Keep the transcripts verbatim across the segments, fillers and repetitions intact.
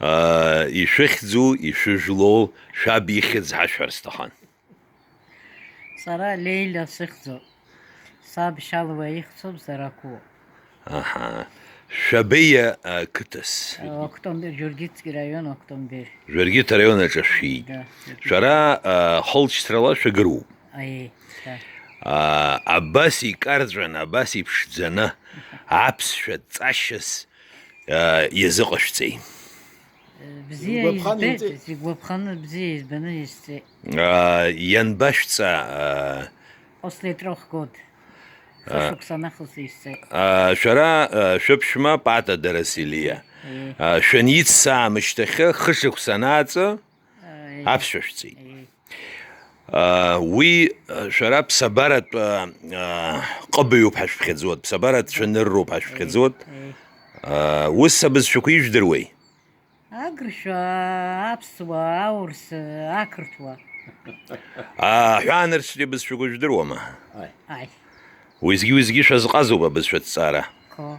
Аа, ишәыхьӡу, ишәыжәлоу, шәаб ихьӡ ҳашәҳәар сҭахын. Сара Леиля сыхьӡуп. Саб Шьалуа ихьӡуп, Зарақәоуп. Аҳа. Шәабеиа, а, қыҭас? Октомбер, Џьургьыцкий раион, Октомбер. Жәаргьыҭ араион аҿы шәиит. Да, Џьургьыц. Шәара, а, хылҵшьҭрала шәагыруп. Аиеи, да. А, абас икарҵәаны, абас иԥшӡаны, аԥсшәа ҵашьас, а, иазыҟашәҵеи? Бзиа Игәаԥхан избеит, имҵеит. Игәаԥхан бзиа избаны исҵеит. А, ианбашәҵа, а, После трех год. А. Хышықәса нахыс исҵеит. А, шәара, а, шәыԥшәма Пата Дарасилиа. Е. А, шәаниццаа амышьҭахьы, хышықәса анааҵы, Е. Аԥсшәа шәҵеит. Е. А, уи, а, шәара ԥсабаратә, а, а, ҟыбаҩуп ҳәа шәԥхьаӡоит, ԥсабаратә цәанырроуп ҳәа шәԥхьаӡоит. Е. А, ус абызшәақәа ижәдыруеи? Агыршәа, аԥсуа, аурыс, ақырҭуа. Аҳәаанырцәтәи абызшәақәа жәдыруама? Аи. Аи. Уеизгьы-уеизгьы шәазҟазоуп абызшәа аҭҵаара? Қо.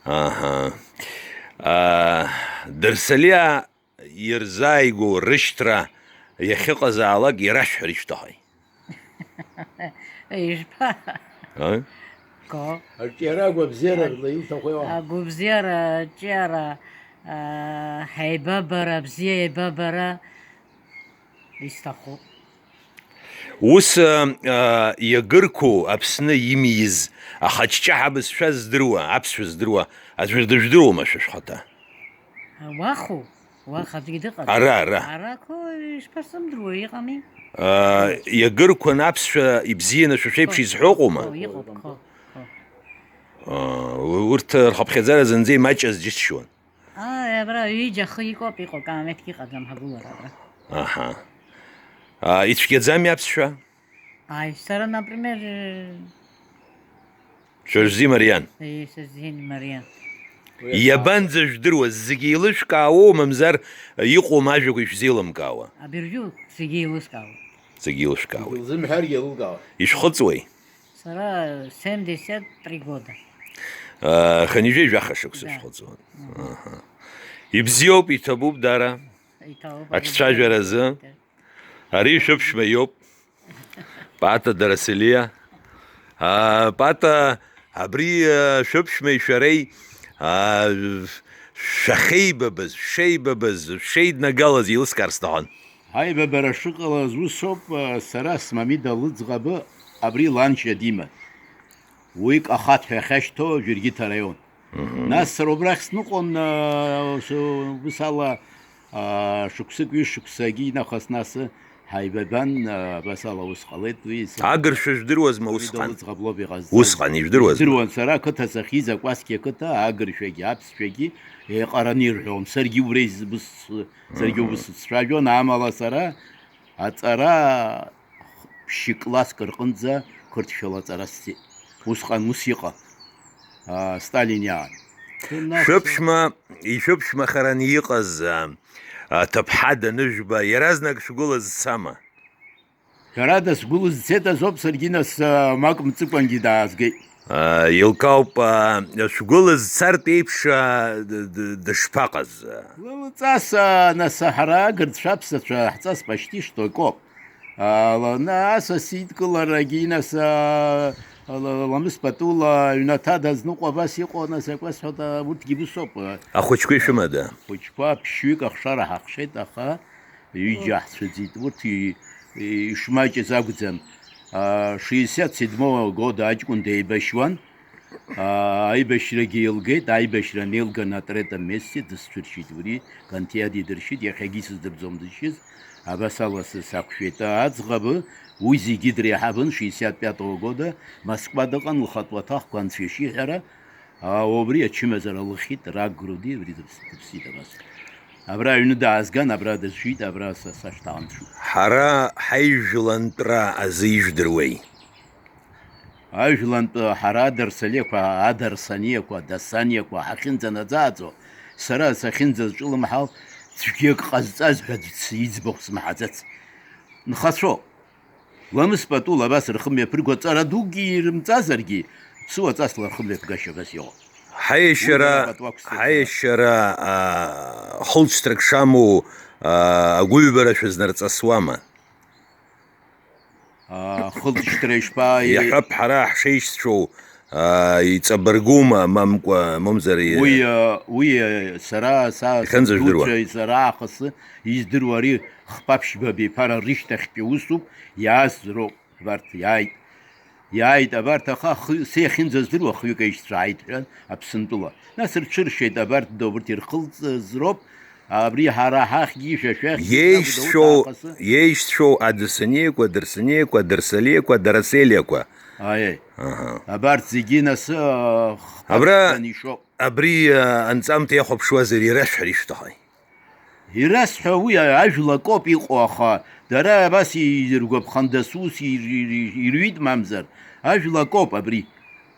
Аҳа. А, Дарсалиа ирзааигәоу рышьҭра иахьыҟазаалак ирашәҳәар ишәҭахи? Ижәба? Аи? Ко. Арҿиара агәабзиара рла иуҭаху иауам. Агәабзиара, аҿиара, а, ҳаибабара, бзиа еибабара исҭахуп. Ус, а, а, иагырқәоу Аԥсны имиз ахаҷҷаҳа бызшәа здыруа, аԥсшәа здыруа аӡәыр дыжәдыруама шәа шәхаҭа? Уаху? Уаха аӡәгьы дыҟаӡам. Ара, ара. Арақәа ишԥасзымдыруа, иҟами. Аа, иагырқәан аԥсшәа ибзианы шәа шәеиԥш изҳәо ыҟоума? Ко, иҟоуп, ко, ко. Аа, урҭ рхыԥхьаӡара зынӡа имаҷыз џьысшьон. Ааи, абра ҩыџьа ахы икуп, иҟоу каамеҭк иҟаӡам ҳагәылара абра. Аҳа. Аа, ицәгьаӡами аԥсшәа? Ааи, сара, например, Шәырзин Мариан. Ии, Сырзин Мариан. Иабанӡа жәдыруаз, зегьы еилышәкаауоу, мамзар иҟоума ажәақәа ишәзеилымкаауа? Абыржәы зегьы еилыскаауеит. Зегьы еилышәкаауеит. Илзымҳәаргьы еилылкаауеит. Ишәхыҵуеи? Сара семьдесят три года. Аха нижәеи жәаха шықәса Да. шәхыҵуан. Мгм. Аҳа. Ибзиоуп, иҭабуп дара. Иҭабуп, Аҿцәажәаразы. абыржәы. Ари шәыԥшәма иоуп. Пата Дарасилиа. Аа, Пата, абри, аа, шәыԥшәмеи шәареи, аа, шәахьеибабаз, шәшеибабаз, шәшеиднагалаз еилыскаар сҭахын. Аибабара шыҟалаз усоуп, сара смамида лыӡӷабы абри ланшьа диман. Уи Кахаҭ ҳәа иахьашьҭоу Џьыргьыҭ араион. Мгм. Нас сара убрахь сныҟәон, аа, ус, ус ала, аа, шықәсык, ҩышықәсагьы инахыс нас ҳаибабан, аа, абас ала ус ҟалеит уи. Агыршәа жәдыруазма Уи усҟан? Лыӡӷаб лоуп иҟазҵаз. Усҟан ижәдыруазма? Ижәдыруан сара ақыҭа сахьиз, Акәасқьа ақыҭа, агыршәагьы, аԥсшәагьы еиҟараны ирҳәон. Саргьы убра из-, ус, саргьы Мгм. ус сцәажәон, амала сара аҵара ԥшькласск рҟынӡа қырҭшәала аҵара сҵеит. Усҟан ус иҟан, аа, Сталин иаан. Нас Шәыԥшәма, ишәыԥшәмахараны иҟаз, аа, аҭыԥҳа даныжәба, иаразнак шәгәыла зцама? Ҳәарада, сгәыла зцеит азоуп, саргьы нас, аа, мак мҵыкәангьы даазгеит. Аа, еилкаауп, аа, шәгәыла зцартә еиԥш, аа, д-, д-, дышԥаҟаз? Лылҵас, аа, нас ҳара агырцәа аԥсацәа ҳҵас почти что акоуп. Ала, нас асидкыларагьы, нас, а, ла-, ламыс патула, аҩнаҭа дазныҟәа абас иҟоу, нас акәасҳәоит, а, урҭгьы бысоуп. Ахәыҷқәа ишәымада? Ахәыҷқәа ԥшьҩык ахшара ҳахшеит, аха ҩыџьа ҳцәыӡит. Урҭ и-, и-, ишмаҷыз акәӡам. А, шестьдесят седьмого года аҷкәын деибашьуан. Аа, аибашьрагьы еилгеит, аибашьра анеилга на третьем месте дысцәыршьит, уи Канҭиа дидыршьит, иахьагьы исыздырӡом дызшьыз, абас ала са сақәшәеит. Аӡӷабы уи зегьы дреиҳабын, шестьдесят пятого года Москва дыҟан, лхатә уаҭахқәа анцәа ишиҳәара, аа, убри ачымазара лыхьит, рак груди, убри дыԥс-, дыԥсит абас. Абра аҩны даазган, абра дызшьит, абра са сашьҭа анцәа. Ҳара ҳаижәлантәра азы ижәдыруеи? Ажәлантәы ҳара адарсалиақәа, адарсаниақәа, дасаниақәа ҳахьынӡанаӡааӡо, сара сахьынӡазҿлымҳал, цәгьак ҟазҵаз ҳәа иӡбахә смаҳаӡац. Нхацәоуп. Ламыс патула абас рхы мҩаԥырго, ҵара дукгьы ирымҵазаргьы, ԥсуаҵасла рхы мҩаԥгашьа абас иҟоуп. Ҳаиашьара, Уи дара патуак сҭеит сара. Ҳаиашьара, аа, хылҵшьҭрак шамоу, аа, агәыҩбара шәызнарҵасуама? Аа, хылҵшьҭра ишԥа-, Иаҳҳәап, ҳара ҳшеишьцәоу, аа, иҵабыргума, мамк-, мамзар и-, Уи, а, уи, а, сара, са, Ихьынӡажәдыруа. Сдуцәа, сара аахысы издыруа ари хԥа-ԥшьба абиԥара рышьҭахьтәи усуп, иааз роуп, абарҭ иааит. Иааит, абарҭ аха хы-, са иахьынӡаздыруа хҩык аишьцәа ааит ҳәа Аԥсынтәыла. Нас рҽыршеит, абарҭ д-, убырҭ ирхылҵыз роуп, абри ҳара ҳахьгьы шәа шәахьгьы Иеишьцәоу, шәакәдоу, аахысы. Иеишьцәоу Адысаниеқәа, Дырсаниеқәа, Дырсалиеқәа, Дараселиақәа. Аиеи. Аҳа. Абарҭ зегьы нас, а, хԥа Абра ԥшьбаны ишоуп. Абри, а, анҵамҭа иахәаԥшуазар ирашәҳәар ишәҭахи? Ирасҳәа уи ажәлакоуп иҟоу, аха дара абас иргәаԥхан, дасу ус ир-, ир-, ир-, ирҩит, мамзар, ажәлакоуп абри.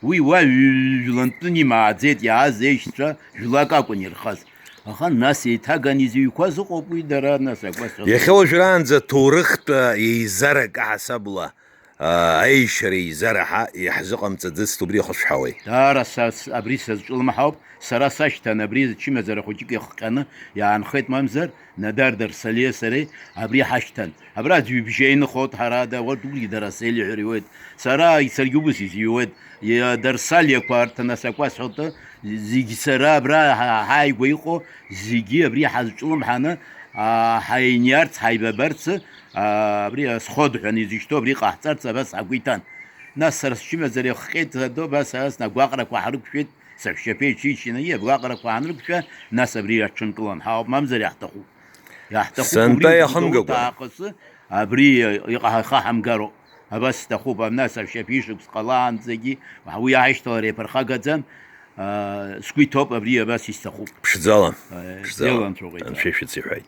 Уи уа ҩ-, жәлантәын имааӡеит, иааз еишьцәа жәлак акәын ирхаз. Аха нас еиҭаган изыҩқәаз ыҟоуп уи дара, нас акәасҳәа. Иахьа уажәраанӡа ҭоурыхтә еизарак аҳасабала аа, аиашьара еизараҳа иаҳзыҟамҵаӡацт, убри ахышәҳауеи? Даара са с-, абри сазҿлымҳауп. Сара сашьҭан, абри чымазара хәыҷык ихҟьаны иаанхеит, мамзар, Надар Дарсалиа сареи абри ҳашьҭан. Абра аӡә ҩбжьа инхоит, ҳара да, урҭ уигьы Дарасели ҳәа иуеит. Сара, саргьы убас изыҩуеит. Иа-, Дарсалиақәа арҭ анасакәа сҳәоты, зегь сара абра ҳа-, ҳааигәа иҟоу, зегьы абри ҳазҿлымҳаны, аа, ҳаиниарц, ҳаибабарцы, аа, абри асход ҳәа изышьҭоу абри ҟаҳҵарц абас ҳагәы иҭан. Нас сара счымазара ихҟьеит, садо, абас, ас агәаҟрақәа ҳрықәшәеит, саҳәшьаԥа иҽиччаны, ии, агәаҟрақәа ҳанрықәшәа, нас абри иаҽынкылан ҳауп, мамзар иаҳҭахуп. Иаҳҭахуп, Сынтәа убри иахымгакәа. Аахысы, абри иҟаҳа-, ихаҳамгароуп. Абас сҭахуп, абна саҳәшьаԥа ишықәс ҟалаанӡагьы, уи аишьҭалара иаԥырхагаӡам, аа, сгәы иҭоуп, абри абас исҭахуп. Ԥшӡала. Э, Ԥшӡала. Иаланҵәоуеит. Анцәа ишәыцеҳәаит.